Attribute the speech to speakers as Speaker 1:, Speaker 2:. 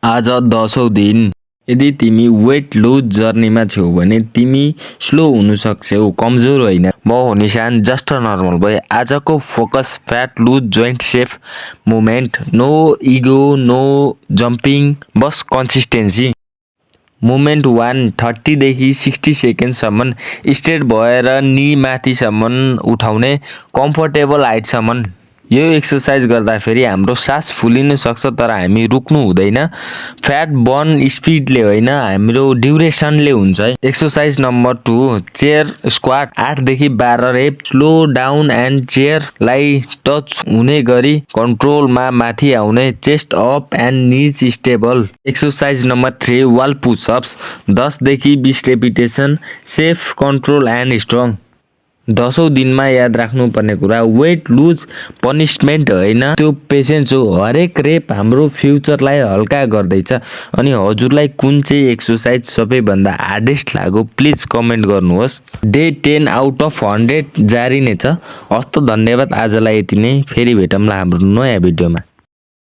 Speaker 1: आज 10औं दिन। यदि तिमी वेट लुज जर्नीमा छौ भने तिमी स्लो हुन सक्छौ, कमजोर होइन। म हो निशान, जस्ट नर्मल बोय। आजको focus fat loss, joint safe movement, no ego, no jumping, बस कन्सिस्टेन्सी। मुभमेन्ट 1 30 देखि 60 सेकेन्डसम्म स्ट्रेट भएर नी माथिसम्म उठाउने, कम्फर्टेबल हाइटसम्म। यो एक्सर्साइज गर्दाखेरि हाम्रो सास फुलिन सक्छ तर हामी रुक्नु हुँदैन। फ्याट बर्न स्पिडले होइन, हाम्रो ड्युरेसनले हुन्छ है। एक्सर्साइज नम्बर 2 चेयर स्क्वाट 8 देखि 12 रेप। स्लो डाउन एन्ड चेयरलाई टच हुने गरी कन्ट्रोलमा माथि आउने, chest up and knees stable. Exercise number 3 wall pushups 10 देखि 20 repetition, safe, control and strong. 10औं दिनमा याद राख्नुपर्ने कुरा, वेट लुज पनिसमेन्ट होइन, त्यो पेसेन्स हो। हरेक रेप हाम्रो फ्युचरलाई हल्का गर्दैछ। अनि हजुरलाई कुन चाहिँ एक्सर्साइज सबैभन्दा हार्डेस्ट लाग्यो प्लिज कमेन्ट गर्नुहोस्। डे 10 आउट अफ 100 जारी नै छ। हस्त धन्यवाद, आजलाई यति नै। फेरि भेटौँला हाम्रो नयाँ भिडियोमा।